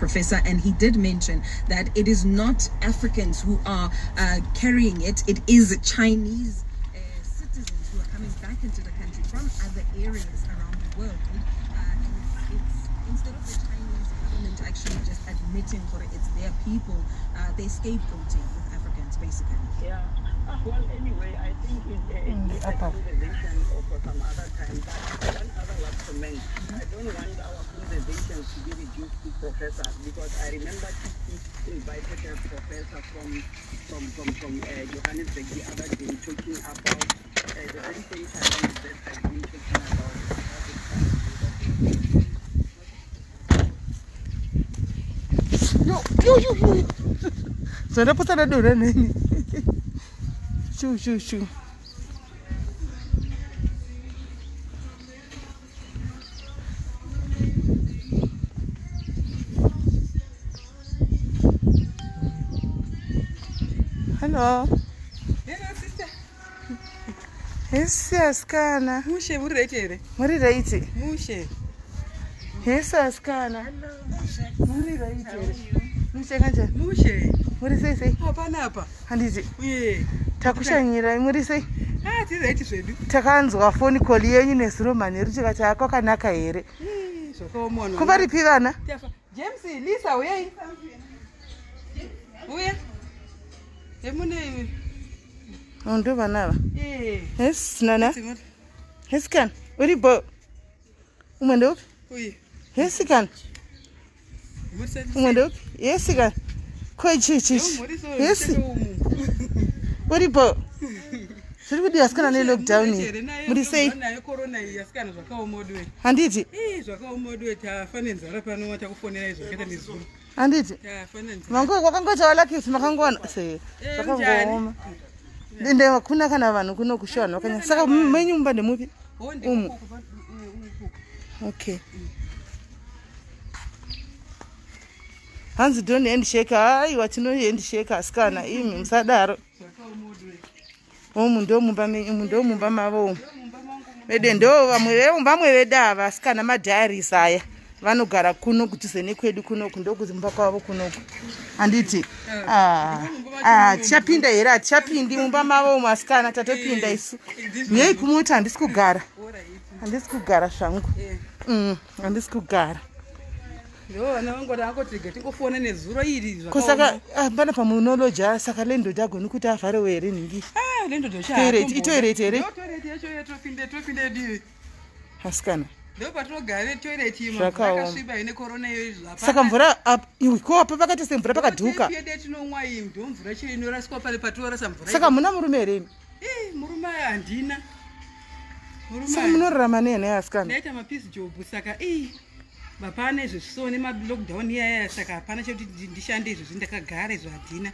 Professor, and he did mention that it is not Africans who are carrying it, it is Chinese citizens who are coming back into the country from other areas around the world. And it's instead of the Chinese government actually just admitting for it's their people, they're scapegoating with Africans, basically. Yeah. Well, anyway, I think it's a conversation for some other time. But one other last comment. I don't want our conversations to be reduced to professors, because I remember Titi invited a professor from Johannesburg the other day talking about the very same challenge that I've been talking about. Yo, yo, yo, yo. Zvandapotsa ndadonha neni. Shu, shu, shu. Hello. Hello, sister. Hesi asikana. Mushe, muri right here? Muri right. Mushe. Hesi asikana. Muri right here. Mushe kanjani? Mushe. Muri sei sei? Hapana apa. Handiti. Uye. Takushanyirai, muri sei? Ah, tiri right zvedu. Takanzwa phone call yenyu nezuro manheru tikati kwakanaka here? Zvakaoma. Kuvaripi vana? James, Lisa, uyai. Uya. Emune. Ndo vana ava. Eh. Yes, nana. Yes, kana. Uri bo. Umwe ndeupi? Uye. Yes, kana. Umwe ndeupi? Yes, kana. Ko ichi ichi. Yes. Uri bo. Zviri kudiwa asikana nelockdown iyi. Muri sei? Nayo corona iyi asikana zvakaoma udiwe. Handiti? Eh, zvakaoma udiwe, tafa nenzara pano takufonera izvo zvakaita nezuro. Handiti? Tafa nenzara. Mangu wakangoita lucky kuti makangowana sei. Zvakangooma. Ende hakuna kana vanhu kuno kusha vanhu vakanyanya. Saka menyu mumba ndemupi? Umu. Okay. Hanzi don't handshake. Aiwa tino handshake asikana imi musadaro. Umu ndo mumba menyu, umu ndo mumba mavo umu. Vede ndo vamwe vedu ava asikana madiaries aya. Vanogara kuno kudhuze nekwedu kunoku, ndokudzimba kwavo kunoku. Handiti? Tichapinda here? Hatichapindi mumba mavo umu asikana, tatopinda isu. Nhei kumota handisi kugara. Handisi kugara zvangu. Handisi kugara. Ndo vana vangu vangoti tingofona nezuro iri zvakaoma. Ko saka pana pamunoloja saka landlord agoni kuti avharewo here nhingi? Ah, landlord Toilet, itoilet here? Ndo toilet yacho yatopinde yedu. Asikana. Ndo patinogara toilet iyi Zvakaoma. yakasviba ine corona iyo izvo. Saka mvura iwe ko apa pakaita semvura pakadhuka. Yedu yatinomwa iyi ndo mvura chiri inoraswa pale patinorasa mvura. Saka muna murume here imi? Eh, murume handina. Murume. Saka munorarama nei nhai asikana? Ndaita mapiece job saka hapana izvezvi so nemalockdown iyaya saka hapana chekuti ndishande izvezvi ndakagara izvo handina.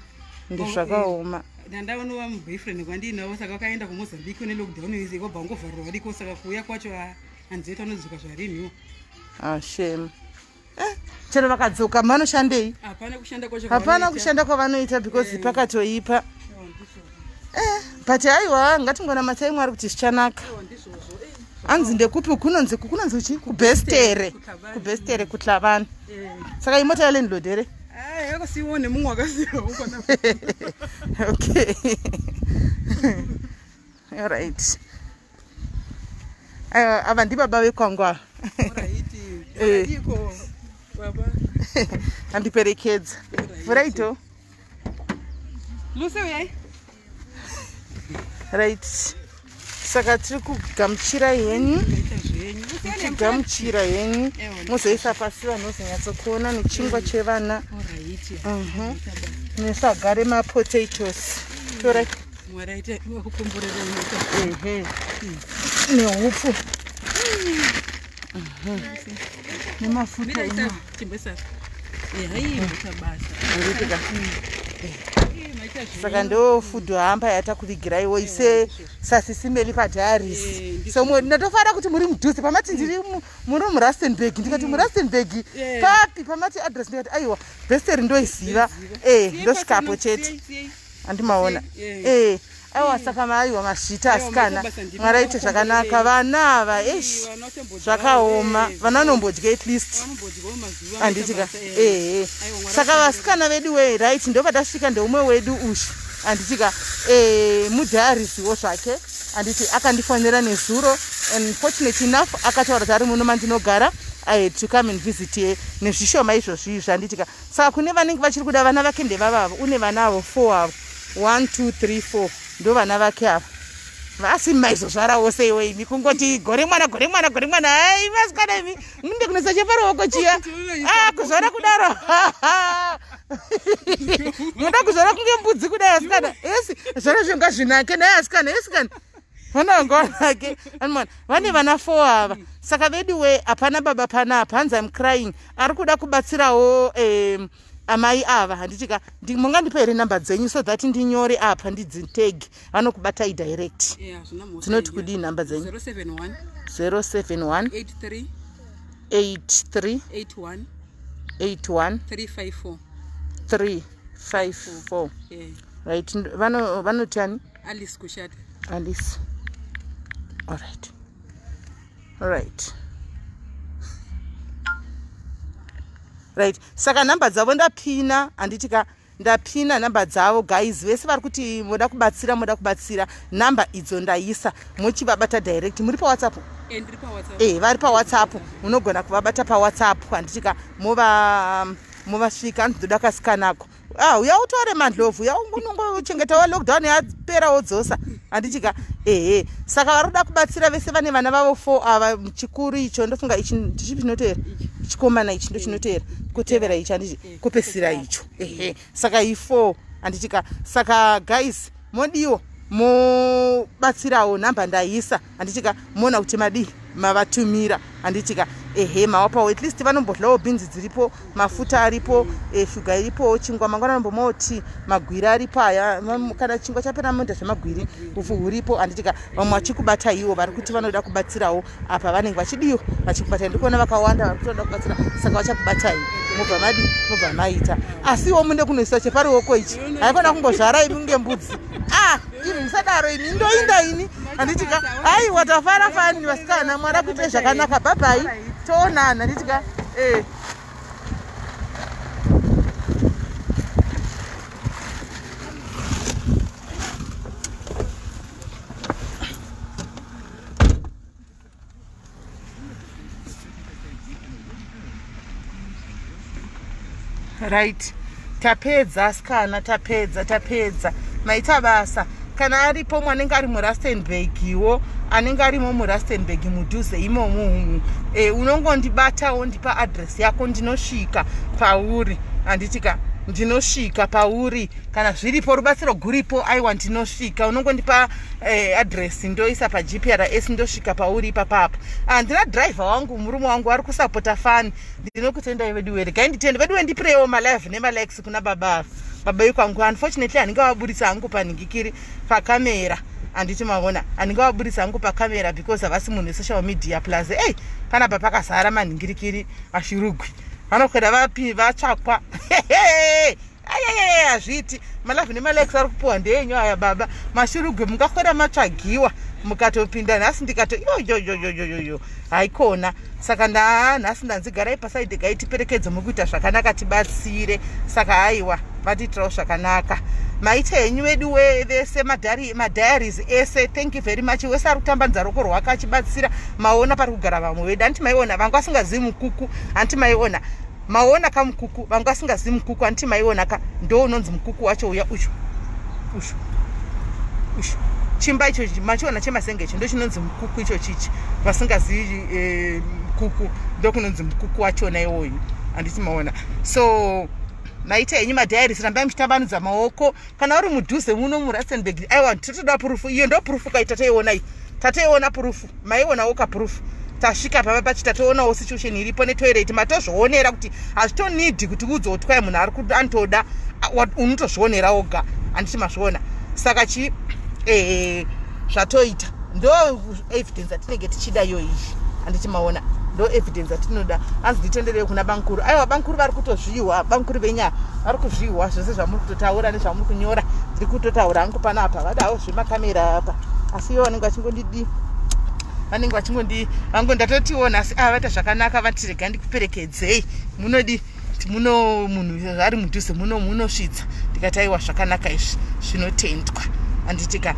Ndizvakaoma. Ndandaonova muboyfriend kwandinawo saka wakaenda kuMozambique nelockdown izi wabva wangovharirwa variko saka kuuya kwacho handizoita unodzoka zvarinhiwo. Ah, shame. Chero vakadzoka vanoshandei? Hapana kushanda kwacho. Hapana kushanda kwavanoita because pakatoipa. But aiwa ngatingonamatai Mwari kuti zvichanaka. Anzi ndekupi kunonzi kunonzi chi? Kubestere. Kubestere kuTlabane. Saka imota yalandlord here? Yakasiyiwa nemumwe wakasiyiwa ukona. Okay. All right. Ava ndibaba vekwangu ava. Iko baba. Andiperekedza. Vhuraito. Lucy uyai. Right. Saka tiri kugamuchira henyu. Tichigamuchira henyu. Muzoisa pasi vanhu vozonyatsokuona nechingwa chevana. Nesaga remapotatoes. Torai. Mwari aite vakukomborera inoita. Neupfu. Nemafuta. Mira chimboisa. Hai maita basa. Muritika. Maita zvenyu. Saka ndo food hamper yatakuvigiraiwo ise sasisimeli padiaries. So ndatofara kuti muri mudhuze pamati ndiri muri muRustenburg, ndikati muRustenburg papi? Pamati address ndikati aiwa, Besteri ndoiziva, ndosvikapo chete. Handimaona. Aiwa, saka aiwa, mazvita Aiwa, asikana. maita basa, ndimi Mwari aite zvakanaka. munokomborerei. Vana ava, Ii, eish, vana vatombodyawo, zvakaoma. eh, Vana vanombodya at least. Vanombodyawo mazuva. Handiti ka? Maita basa, eh. Ehe. Aiwa, Mwari Saka akomborere. vasikana vedu we, right, ndobva tasvika. Ndeumwe wedu ushu, handitika? Mudhairisiwo zvake, handiti? Akandifonera nezuro and fortunate enough akataura kuti ari muno mandinogara. I had to come and visit here nezvishoma izvozvi izvi, handitika? Saka kune vanenge vachiri kuda vana vake, ndevavavo. Une vana avo 4 avo, 1 2 3 4, ndo vana vake ava. Vasi maizozvarawo seiwo imi? Kungoti gore mwana, gore mwana, gore mwana. Ai, vasikana imi, munde kunoisa cheparuoko chiya. Ah, kuzvara kudaro, munoda kuzvara kunge mbudzi kudai, asikana. Esi zvara zvinga zvinake naye, asikana. Esikana, vana vanga vanake anmwana, vane vana 4 ava. Saka veduwe, hapana baba panapa. Hanzi, "I'm crying." Ari kuda kubatsirawo amai ava, handitika? Mungandipa here namba dzenyu so that ndinyore apa, ndidzitegi, vanokubatai direct? Eh, hazvina mhosva. Dzinoti Iya. kudii namba dzenyu? 071 071 83 83 81 81 354. 354. Eh, Right. Vanoti ani? Alice Kushata. Alice. Alright, alright, right. Saka nhamba dzavo ndapina, handiti ka? Ndapina nhamba dzavo, guys. Vese vari kuti moda kubatsira, moda kubatsira, nhamba idzo ndaisa, mochivabata direct. Muri paWhatsApp? Eh, ndiri paWhatsApp. E, vari paWhatsApp, munogona kuvabata paWhatsApp, handitika? Movasvika. Anzi ndoda kasikanako. Ah, uya utore mandlovu, uya unongochengetawo, lockdown yapera wodzosa, handitika? Ehe. Saka vari kuda kubatsira vese vane vana vavo 4 ava. Chikuru icho, ndofunga ichi ndichipi chinoteera? Chikomana ichi ndo chinoteera, kutevera ichi, handiti? Kupesira icho. Ehe, saka i4, handitika? Saka guys, modiwo mobatsirawo, nhamba ndaisa, handitika? Moona kuti madii, mavatumira, handitika? Ehe, mawapawo at least vanombodlawo. Bhinzi dziripo, mafuta aripo, shuga iripo, chingwa mangwana vanombomoti, magwiri aripo aya. Kana chingwa chapera moita zvemagwiri, ufu huripo, handitika? Vamwe vachikubataiwo, vari kuti vanoda kubatsirawo apa, vanenge vachidiwa vachikubatai. Ndikuona vakawanda vari kuti vanoda kubatsira, saka vachakubatai, mobva madi, mobva maita. Asiwo munde kunoisa cheparuoko ichi, haikona kungozvara imi kunge mbudzi. Ah, imi musadaro imi, ndoinda ini, handitika? Aiwa, tafara fani vasikana. Mwari akuitire zvakanaka. Bye bye, toonana, handitika? Eh. Right, tapedza asikana, tapedza, tapedza. Maita basa. Kana aripo mwanenge ari muRustenburgiwo, anenge arimo muRustenburg mudhuze imomo umu, unongondibatawo, ndipa adresi yako, ndinosvika pauri, handitika? Ndinosvika pauri kana zviripo, rubatsiro guripo. Aiwa, ndinosvika. Unongondipa adresi, ndoisa paGPRS, ndosvika pauri ipapapa. Handina dhiraivha wangu, murume wangu ari kusapota fani. Ndinokutendai veduwe. Regai nditende veduwe, ndipirewo malove nemalikes kuna baba ava, baba vekwangu. Unfortunately handingavaburitsa hangu panhingikiri, pakamera, handiti? Maona, handingavaburitsa hangu pakamera because havasi munhu wesocial media. Plus, ei, panapa pakazara manhingirikiri, vashurugwi vanokwenda vapi vatsvakwa. Ayayaya, hazviiti. Malove nemalikes ari kupiwa ndeenyu aya, baba. Mashurugwi mungakwenda matsvagiwa, mukatopinda nhasi ndikato yoyoyoyoyoyo, haikona. Saka ndanhasi ndanzi garai pasaidi, gai tiperekedze mukuita zvakanaka, tibatsire. Saka aiwa, vatiitirawo zvakanaka. Maita henyu vedu vese, madiaries ese, thank you very much. Wese ari kutambanudza ruoko rwake achibatsira. Maona pari kugara vamwe vedu, handiti? Maiona vanga vasingazivi mukuku, handiti? Maiona, maona kamukuku, vanga vasingazivi mukuku, handiti? Maiona ka, ndo unonzi mukuku wacho uya, ushu ushu ushu, chimba icho machiona chemasenge icho, ndo chinonzi mukuku icho chichi. Vasingazivi mukuku, ndo kunonzi mukuku wachona iwoyu, handiti? Maona. So maita henyu madiaries, rambai muchitambanudza maoko. Kana uri mudhuze muno muRustenburg, aiwa, titoda proof. Iyo ndo proof kai, tatoiona iyi, tatoiona proof. Maionawo kaproof, tasvika pava pachi, tatoonawo situation iripo netoilet. Matozvionera kuti hazvitonidhi kuti udzotwai munhu ari anotoda, unotozvionera woga, handiti? Mazviona. Saka chi zvatoita, ndo evidence atinenge tichida iyo iyi, handiti? Maona, ndo evidence atinoda. Anzi nditenderei kuna bankuru. Aiwa, bankuru vari kutozviwa, bankuru venyaya vari kuzviwa zvose zvamuri kutotaura nezvamuri kunyora. Ndiri kutotaura hangu panapa, vadawo zvemakamera apa, asi ivo vanenge vachingondidi, vanenge vachingondi vangu ndatotiwo nhasi ava vaita zvakanaka, vati rega ndikuperekedzei, munodi muno munhu ari mudhuze muno munosvitsa. Ndikati aiwa, zvakanaka izvi, zvinotendwa, handitika?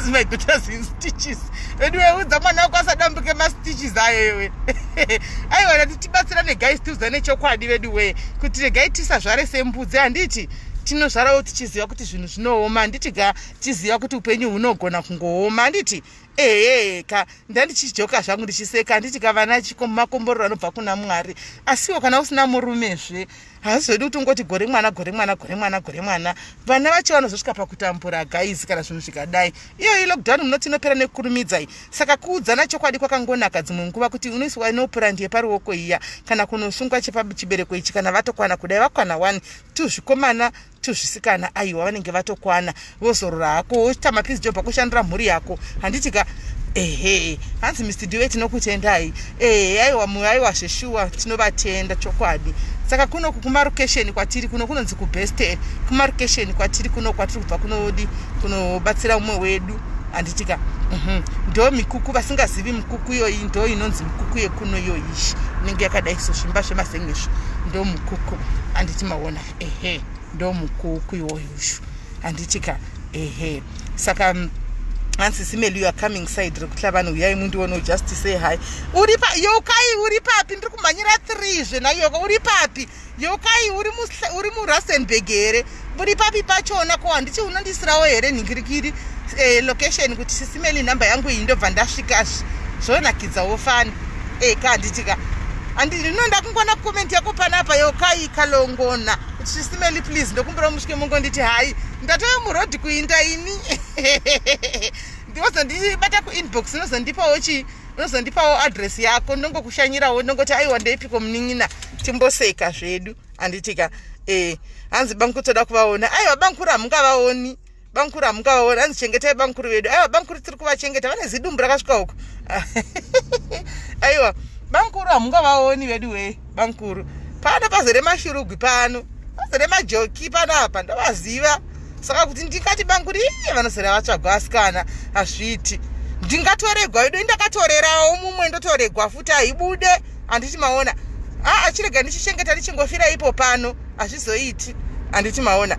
My daughter's in stitches. Vedu weudza mwana wako asadambuke mastitches ayo iwe. Aiwa, ndati tibatsirane guys, tiudzane chokwadi vedu wee, kuti regai tisazvare sembudzi, handiti? Tinozvarawo tichiziva kuti zvinhu zvinooma, handiti ga? Tichiziva kuti upenyu hunogona kungooma, handiti? Ehe ka, ndandichijoka zvangu ndichiseka, handiti ka? Vana makomborero anobva kuna Mwari, asiwo kana usina murumezve, hazvizodi kuti ungoti gore mwana, gore mwana, gore mwana, gore mwana. Vana vacho vanozosvika pakutambura guys, kana zvinhu zvikadai. Iyoyi lockdown munoti inopera nekukurumidzai, saka kuudzana chokwadi kwakangonaka dzimwe nguva, kuti unoiswa inoprand yeparuoko iya, kana kunosungwa chibereko ichi, kana vatokwana kudai, vakwana 1 2 zvikomana 2 zvisikana, aiwa, vanenge vatokwana, vozorora hako, woita mapiece job akushandira mhuri yako, handiti ka? Ehe, hanzi Mr Diwe, tinokutendai. Ehe, aiwa, aiwa, zveshuwa tinovatenda chokwadi. Saka kunoku kumarukesheni kwatiri kuno kunonzi kuBester, kumarukesheni kwatiri kuno, kwatiri kubva kunodi kunobatsira umwe wedu, handitika? Ndo mikuku, vasingazivi mikuku iyoyi, ndo inonzi mikuku yekuno iyoyi, inenge yakadai so, zvimba zvemazengesvo, ndo mukuku, handiti maona? Ehe, ndo mukuku iwoyushu, handitika? Ehe, saka hanzi simeli, you are coming side rekuti vanhu uyai mundione, just say hi. Uri pa yokai, uri papi? Ndiri kumhanyira 3 zvenayoka. Uri papi yokai? Uri muRustenburg here? Uri papi pachona? Ko handiti unondisirawo here nhingirikiri location, kuti sisimeli, nhamba yangu iyi, ndobva ndasvikazve, zvonakidzawo fani eka, handitika? Ndinoda kungona comment yako panapa, yokai kalongona, kuti sisimeli please, ndokumbira musvike mungonditi hai, ndatove murodhi kuinda ini. Ndozondibata kuinbox, unozondipawo chi, unozondipawo address yako, ndongokushanyirawo, ndongoti aiwa, ndeipiko munin'ina, timboseka zvedu, handitika? Hanzi bankuru toda kuvaona. Aiwa, bankuru hamungavaoni, bankuru hamungavaoni. Hanzi chengetai bankuru vedu. Aiwa, bankuru tiri kuvachengeta, vane zidumbu rakasvika uko. Aiwa, bankuru hamungavaoni vedu wee, bankuru pano pazere mashurugwi, pano pazere majoki panapa, ndovaziva. Saka kuti ndingati bankuru iye vanozera vatsvagwa asikana, hazviiti, ndingatoregwa vedu. Indakatorerawo mumwe, ndotoregwa futi, haibude, handiti maona? Aa, chirega ndichichengeta, ndichingofira ipo pano, hazvizoiti, handiti maona?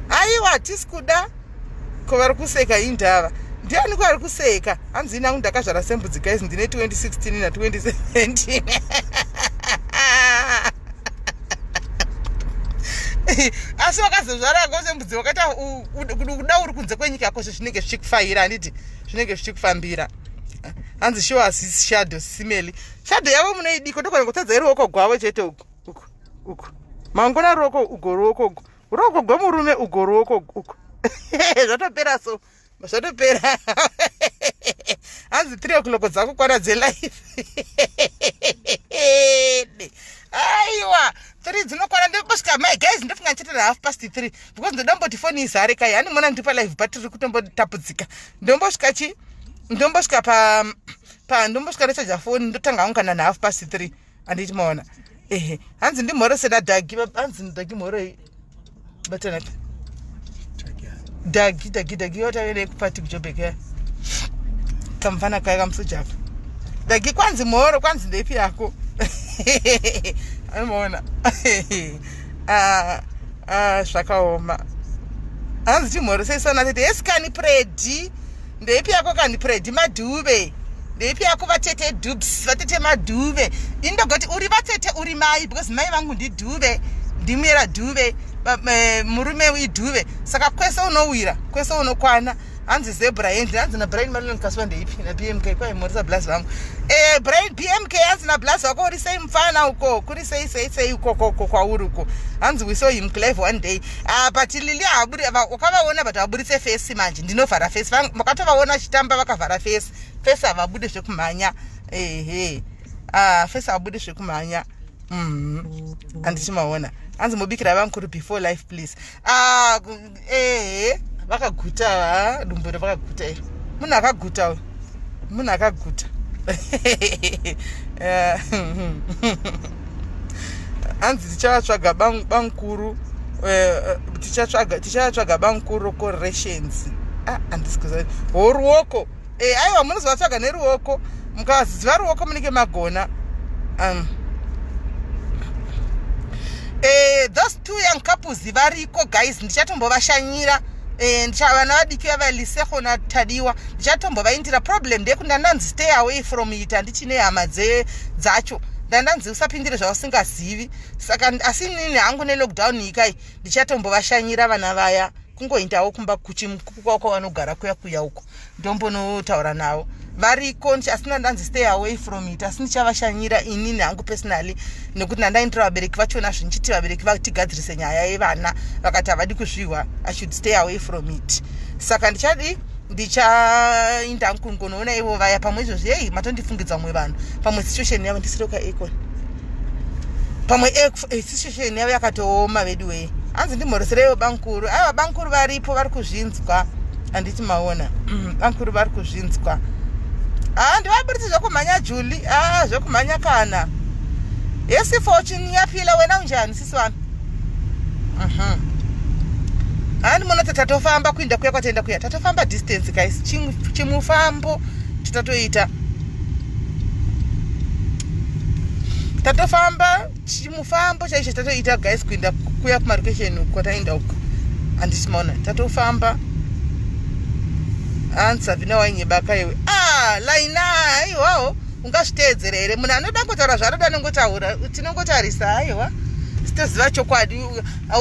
Aiwa, hatisi kuda. Ko vari kuseka indava ndiani? Ko vari kuseka, hanzi inangu ndakazvara sembudzi guys, ndine 2016 na2017, asi wakazozvara ko sembudzi, wakaita kuda uri kunze kwenyika yako, zvinenge zvichikufaira, handiti? Zvinenge zvichikufambira. Hanzi show us shadow simeli, shadow yavo munoidiko? Ndogona kutadza ruoko gwavo chete, uku uku uku, mangona ruoko ugo, ruoko ugo, ruoko gwemurume ugo, ruoko uku, zvatopera, so zvatopera. Hanzi 3 o'clock dzakukwana dzelive. Aiwa, 3 dzinokwana, ndombosvika my guys, ndofunga ndichete na3:30, because ndoda foni izare kai, hani mona ndiri palive, but tiri kutombotapudzika. Ndombosvika chi, ndombosvika pa ndombosvika ndochaja foni, ndotanga hangu kana na3:30, handiti maona? Ehe, hanzi ndimhorese nadhagi, hanzi dhagi mhoroi, batanaka dhagi, dhagi, dhagi watavene kupati kuJobek ya, kamufana kaya kamusojapa dhagi, kwanzi mhoro, kwanzi ndeipi yako, anomaona? Ah, ah, zvakaoma. Hanzi timhoroseisana tete esikani Predi, ndeipi yako kani? Predi Madhuve, ndeipi yako? Vatete Dubs, vatete Madhuve, indogoti uri vatete, uri mai, because mai vangu ndidhuve, ndimuyera Dhuve, murume idhuve, saka kwese unowira, kwese unokwana. Hanzi zebra hendi, hanzi naBrian Malon Kaswa, ndeipi naBMK kwaimhoresa blas vangu. Brian BMK, hanzi nablas wako, uri sei mufana uko, kuri sei sei sei ukokoko kwauri uko? Hanzi we saw him live one day. But Lili haabudi, wakavaona, but vaburitse face manje, ndinovhara face. Makatovaona achitamba vakavhara face, face havabude zvekumhanya. Ehe, face havabude zvekumhanya. Handiti maona? Hanzi mubikira vankuru before life please. Ehe, vakaguta ha, dumbu vakaguta iro, munhu akaguta uyu, munhu akaguta. Hanzi tichavatsvaga bankuru, tichavatsvaga bankuru corrections. Ah, handisi kuziva ho ruoko. Aiwa, munozovatsvaga neruoko. Mukaziva ruoko munenge magona. Those two young couples variko, guys. Ndichatombovashanyira. Vana vadiki vava, Liseho naTadiwa, ndichatombovaiitira. Problem ndeyekuti ndandanzi stay away from it. Handichine hama dzacho. Ndandanzi usapindire zvausingazivi. Saka asi inini hangu nelockdown ikai, ndichatombovashanyira vana vaya, kungoindawo kumba kuchimkukwao kwavanogara kuya kuya uko, ndombonotaura navo. Variko, asi ndandanzi stay away from it. Asi ndichavashanyira inini hangu personally, nekuti ndandaindira vabereki vachona zvinchiti vabereki vatigadzirise nyaya yevana, vakati havadi kuzvihwa. I should stay away from it. Saka ndichadi, ndichainda kungonoona ivo vaya pamwe. Izvozvi, ei, matondifungidza vamwe vanhu. Pamwe situation yavo ndisiri kaecon, pamwe situation yavo yakatooma vedu wei. Hanzi ndimhoresereiwo bankuru. Aiwa, bankuru varipo, vari kuzvinzwa. Handiti maona, bankuru vari kuzvinzwa. Ha, ndivaburitsi zvekumhanya, Juli. A, zvekumhanya kana. Yes, Fortune, ngiyaphila. Wena unjani, sisi wami? Hani munoti tatofamba kuinda kuya kwataenda kuya, tatofamba distance, guys. Chimufambo chitatoita, tatofamba chimufambo chaicho tatoita, guys, kuinda kuya kumarokesheni kwataenda uko. Handiti maona, tatofamba. Hanzi Sabina wainyebaka iwe. Ah, laina, aiwawo, ungazviteedzera here? Munhu anoda ngotaura zvaanoda, anongotaura, tinongotarisa. Aiwa, sitoziva chokwadi.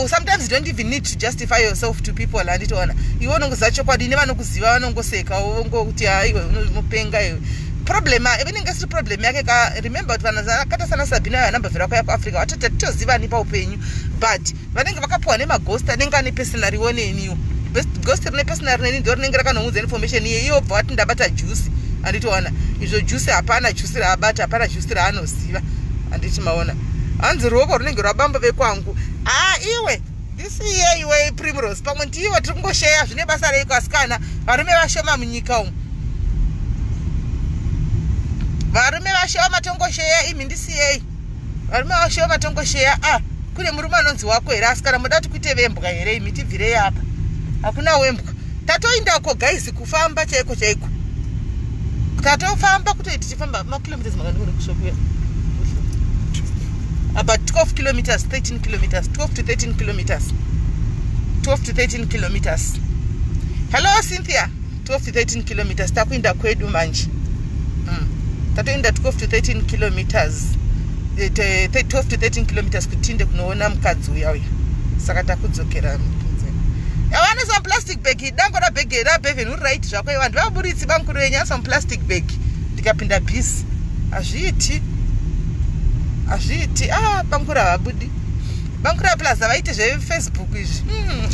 Sometimes you don't even need to justify yourself to people. Handitoona, iwe unongoziva chokwadi, nevanokuziva vanongoseka, vongokuti aiwe, unopenga iwe. Problem inenge isiri problem yake ka. Remember kuti vanhu vakaita sana Sabina vanambobvira kuya kuAfrica, vatoti titozivani paupenyu, but vanenge vakapiwa nemaghost anenge ane personal neniwo. Ghost rine personal neni ndo rinenge rakanoudza information iye, iye obva wati ndabata juice. Handitoona izvo juice, hapana juice raabata, hapana juice raanoziva. Handiti maona? Hanzi ruoko runenge rwabamba vekwangu. Ha, iwe ndisiye iwe, Primrose. Pamwe ndiwe tiri kungosheya. Zvine basa reiko, asikana? Varume vashoma munyika umu, varume vashoma, tongosheya. Imi ndisiyei, varume vashoma, tongosheya. A, kune murume anonzi wako here, asikana? Muda kuti kuite vembwa here imi? Tibvirei apa, hakuna wembwa. Tatoindako, guys, kufamba chaiko chaiko tatofamba. Kutoi tichifamba makilometers makandikone kusvokuya, about 12 kilometers, 13 kilometers, 12 to 13 kilometers, 12 to 13 kilometers. Hello, Cynthia. 12 to 13 kilometers, takuinda kwedu manje. Tatoenda 12 to 13 kilometers, 12 to 13 kilometers kutinde kunoona mukadzi uya uya. Saka takudzokera. Vanoisa plastic bag, dango rabhege rabeven uri right zvako. Vanhu vaburitsi bankuru venyu aisa muplastic bag, ndikapinda bhisi. Hazviiti, hazviiti. Ah, bankuru havabudi, bankuru plus havaiti zveFacebook izvi.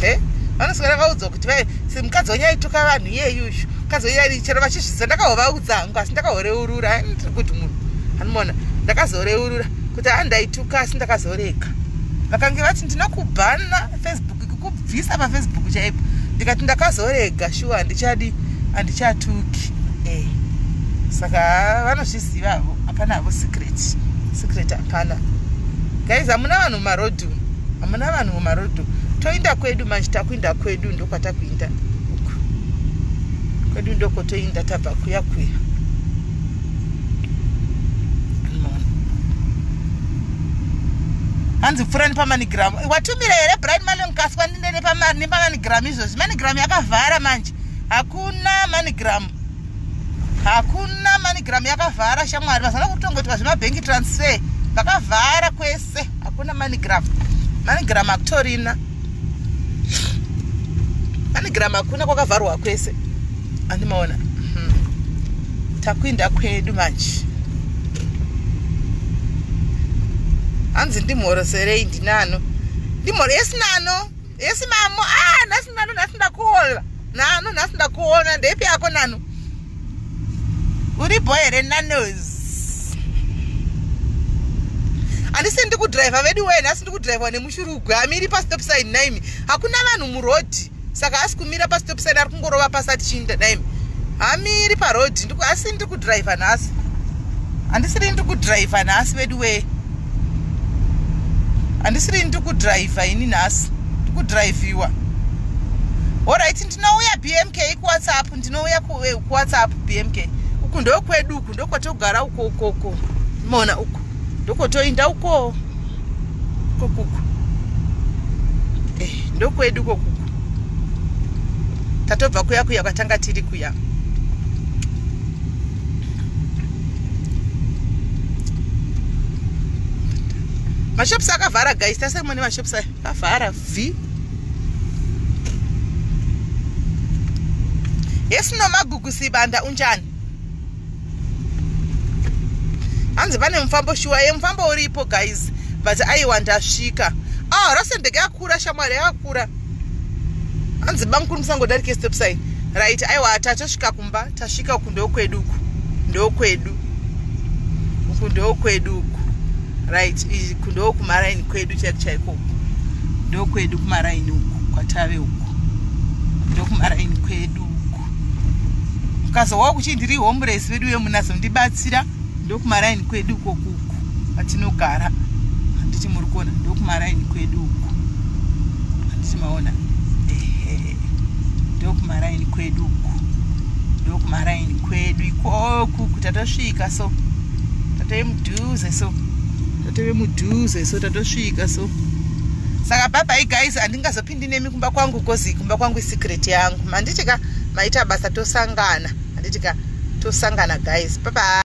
He, vanoswera vaudzwa kuti vai mukadzi wenyu aituka vanhu iyeyuyu, mukadzi wenyu. Chero vachizviziva, ndakahovaudza hangu, asi ndakahoreurura. Ndiri kuti munhu anomaona, ndakazoreurura kuti handaituka, asi ndakazorega. Vakange vati ndinokubhana Facebook, kukubvisa paFacebook chaipo. Ndikati ndakazorega, shuwa, handichadi, handichatuki. Saka vanozvizivavo, hapana havo secret, secret hapana. Guys, hamuna vanhu mumarodhi, hamuna vanhu mumarodhi. Toinda kwedu manje, takuinda kwedu, ndokwatakuinda uku kwedu, ndokotoinda tabva kuya kuya. Unoona. Hanzi pfuurani paMoneyGram. Watumira here, Brian Malonkaswa? Ndinde nepaMoneyGram izvozvi. MoneyGram yakavhara manje, hakuna MoneyGram, hakuna MoneyGram, yakavhara, shamwari. Mazana kutongoitwa zvemabhengi transfer, vakavhara kwese, hakuna MoneyGram. MoneyGram hakutorina MoneyGram, hakuna, kwakavharwa kwese. Andimaona. Takuinda kwedu manje. Hanzi ndimhoroserei, ndinano, ndimhoro yesi nano, yesi mamo. Ah, nhasi nano, nhasi ndakuona nano, nhasi ndakuona. Ndepi yako nano? Uri bo here, nanos? Handisi ndikudhiraivha vedu wee, nhasi ndikudhiraivha nemushurugwe. Amiri pastop sign naimi, hakuna vanhu murodhi, saka asi kumira pastop sign, ari kungorova pasi atichinda naimi. Hamiri parodhi, asi ndiri kudhiraivha nhasi, handisiri ndiri kudhiraivha nhasi vedu wee. Handisiri ndiri kudhiraivha ini nhasi, ndiri kudhiraivhiwa. Alright, ndinouya BMK kuWhatsApp, ndinouya kuWhatsApp BMK. Uku ndokwedu uku, ndokwatogara uko ukoko. Mona uku ndokotoinda uko kokuku, ndokwedu kokuku. Tatobva kuya kuya kwatanga tiri kuya. Mashops akavhara guys, tasemone mashops akavhara v. Yes, Nomagugu Sibanda, unjani? Hanzi pane mufambo shuwa. Ye, mufambo uripo guys, but aiwa, ndasvika. Ah, Rustenburg yakakura shamwari, yakakura. Hanzi bamukuru musangodarike stop sign. Right, aiwa, tatosvika kumba, tasvika. Uku ndokwedu, uku ndokwedu, uku ndokwedu uku. Right, uku ndokumaraini kwedu chaiko chaiko, uku ndokwedu kumaraini uku kwatave, uku ndokumaraini kwedu uku. Ukazowawo kuchi ndiri homeless vedu vemunazondibatsira, ndokumaraini kwedu ukokuku kwatinogara. Handiti muri kuona? Ndokumaraini kwedu uku, handiti maona? Ehe, ndokumaraini kwedu uku, ndokumaraini kwedu ikoku. Tatosvika, so tatove mudhuze, so tatove mudhuze, so tatosvika. So saka bye bye guys, handingazopindi nemi kumba kwangu 'cause kumba kwangu isecret yangu. Handiti ka? Maita basa, tosangana. Handiti ka? Tosangana guys, bye bye.